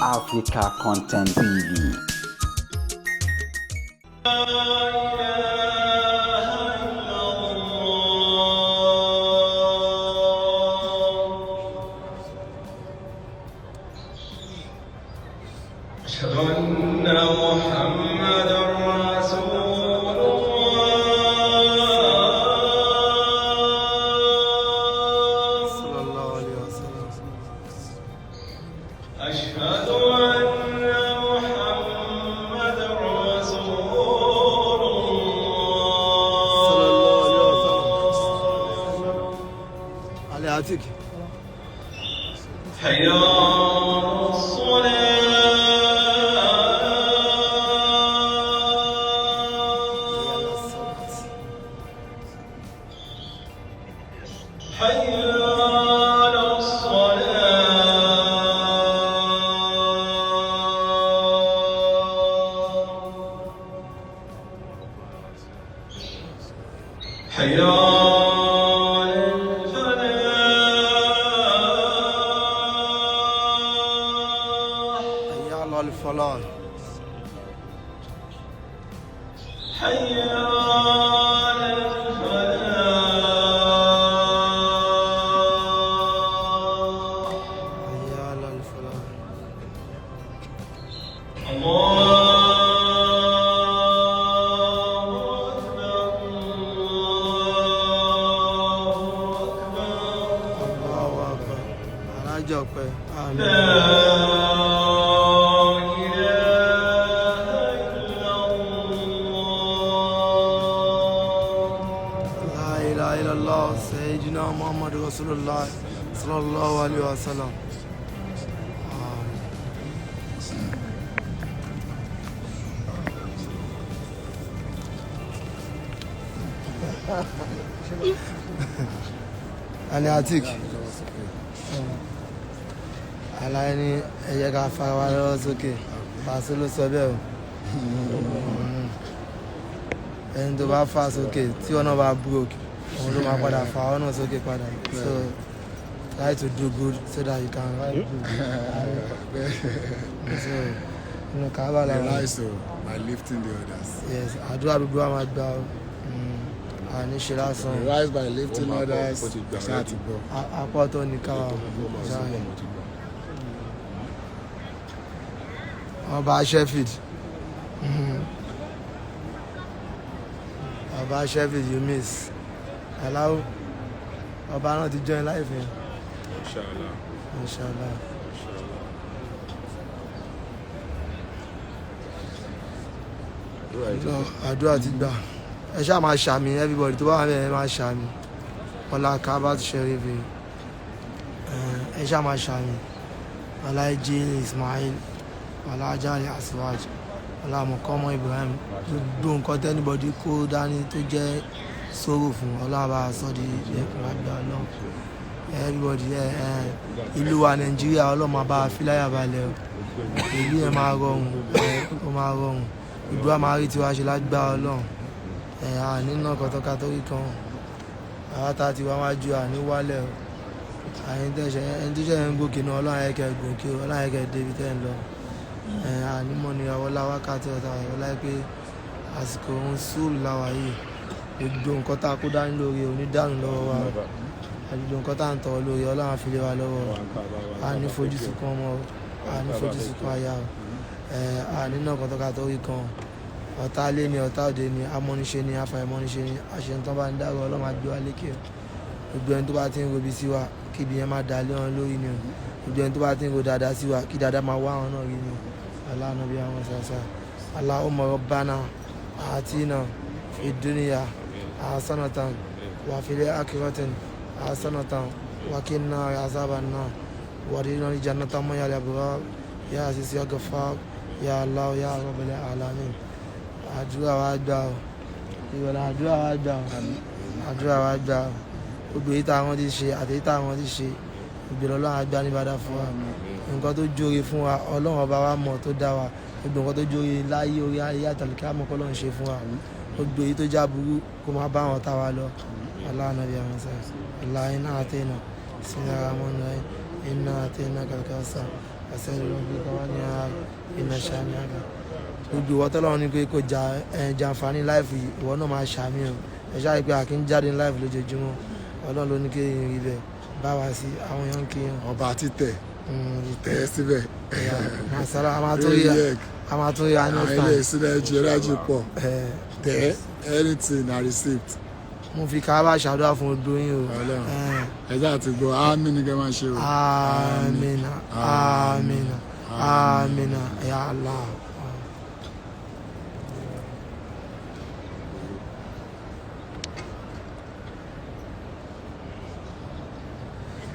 Africa Content TV. أشهد أن محمدا رسول الله. صلى الله عليه وسلم. أشهد أن محمدا رسول الله. صلى الله عليه وسلم. Ali Atik. حي على الصلاة. حي على الصلاة. حي على الفلاح. حي على الفلاح. حي على الفلاح. حي على الفلاح. الله أكبر، الله أكبر. الله أكبر. Alájọ ọpẹ́. Àmín. لا إله إلا الله. لا إله إلا الله سيدنا محمد رسول الله صلى الله عليه وسلم. Àmín. Ali Atik. Aláyé ní ẹ jẹ́ ká fara wa lọ́wọ́ sókè. Pàṣẹ ló sọ bẹ́ẹ̀ o. Ẹni tó bá fà sókè tí ọ̀nà bá broke, òun ló máa padà fà ọ̀nà sókè padà. So try to do good so that you can write good. So inú kábà They làwọn. rise o by lifting the others. Yes, àdúrà gbogbo wa máa gbà ó. Àní ṣe lásán. They rise by lifting Ó máa bọ̀, others. ó ti gbà Ṣáà ti gbọ́. Apá ọ̀tọ̀ ní káwa. Ọba Sheffield. Ọba Sheffield, you miss. Aláwo. Ọba náà ti join life yẹn. Inshallah. Inshallah. Inshallah. Àdúrà yìí ti Lọ, àdúrà ti gbà. Ẹ ṣáà máa ṣàmì, everybody tó bá wà bẹ́ẹ̀, ẹ máa ṣàmì. Ọlá Kábà ti ṣẹ̀rí fi. Ẹ ṣáà máa ṣàmì. Ọlá Ejele Ismail. Ọlá Ajali Asiwaj. Ọlá Mọ̀kọ́mọ́ Ibrahim. Gbogbo nǹkan tí anybody kó dání tó jẹ́ sóró fún Ọlọ́run bá sọ di ẹkùn àgbà Ọlọ́run. Everybody, ẹ ẹ ìlú wa Nàìjíríà, Ọlọ́run máa bá a fi láyà balẹ̀ o. Ìlú yẹn máa rọrùn, ẹ ó máa rọrùn. Ìlú wa máa rí tiwa ṣe lágbára Ọlọ́run. Ẹ à nínú kọ̀tọ́kátọ́rí kan. Àwa tá a ti wá wájú à ní wálẹ̀ o. Àyìn tẹ̀sẹ̀ ẹni tó ṣẹ̀ ń gòkè náà, Ọlọ́run ayẹkẹ gòkè o, Ọlọ́run ayẹkẹ débi tẹ́ ń lọ. Ẹ ànímọ̀ ni ọlá wákàtí ọ̀tá ọlá pé àsìkò òun sùúrù láwa yìí. Gbogbo nǹkan tá a kó dání lórí onídàánù lọ́wọ́ wa. Gbogbo nǹkan tá à ń tọrọ lórí, Ọlọ́run á fi lé wa lọ́wọ́. A ní fojú sunkún ọmọ o, a ní fojú sunkún aya o. Ẹ a nínú kọ̀tọ́kátọ́rí kan. Ọ̀tá ilé ni, ọ̀tá òde ni, amọ́niṣe ni, afàìmọ́niṣe ni, àṣetán bá ń dárò, Ọlọ́run á gbé wa lékè o. Gbogbo ẹni tó bá ti ń robi sí wa, kí ibi yẹn má dà lé wọn lórí ni o. Gbogbo ẹni tó bá ti ń ro dáadáa sí wa, kí dáadáa máa wá àwọn náà rí ni o. Aláàánú bí àwọn sàṣà. Allahumma rabbana atina fid dunya hasanatan wa fil akhirati hasanatan wa qina azaban nar wa adkhilna jannata ma'al abrar ya aziz ya ghaffar ya Allah ya rabbal alamin. Àdúrà wa gbà o. Ìrọ̀lẹ́ àdúrà wa gbà o. Àdúrà wa gbà o. Gbogbo èyí táwọn ti ṣe àti èyí táwọn ti ṣe, ìgbèrò Ọlọ́run á gbà ní ìbádà fún wa. Nǹkan tó jóore fún wa, Ọlọ́run ọba wa mọ̀ tó dá wa. Gbogbo nǹkan tó jóore láyé orí ayé àtàlùkẹ́ àmọ́ kọ́ Ọlọ́run ṣe fún wa. Gbogbo èyí tó já burú kó máa bá àwọn tá wa lọ. Aláàánú bí àwọn sọ. Aláàánú àtẹnà. Bismillahir rahmanir rahim. Inna atainaka al-kawthar fasalli li rabbika wanhar inna shani'aka. Gbogbo ìwọ tọ́lọ́run ní pé kò jà ẹ̀ jàǹfààní live yìí, ìwọ náà máa ṣàmì o. Ẹ ṣáà rí pé a kì í jáde ní live lójoojúmọ́. Ọlọ́run ló ní kí èèyàn rí bẹ́ẹ̀ bá wa sí àwọn èèyàn ń kí yàn. Ọba títẹ̀ tẹ̀ síbẹ̀. Masala, a máa tún rí Rí a máa tún rí a Àwọn next ilé time. ìsúná ẹjì ẹrájì pọ̀. Tẹ̀ anything na receipt. Mo fi kábà ṣàdúrà fún odò yín o. Ọlọ́run. Ẹ ṣáà ti gbọ́, àmín ni kẹ́ máa ṣe o. Amina, amina, amina, ya Allah.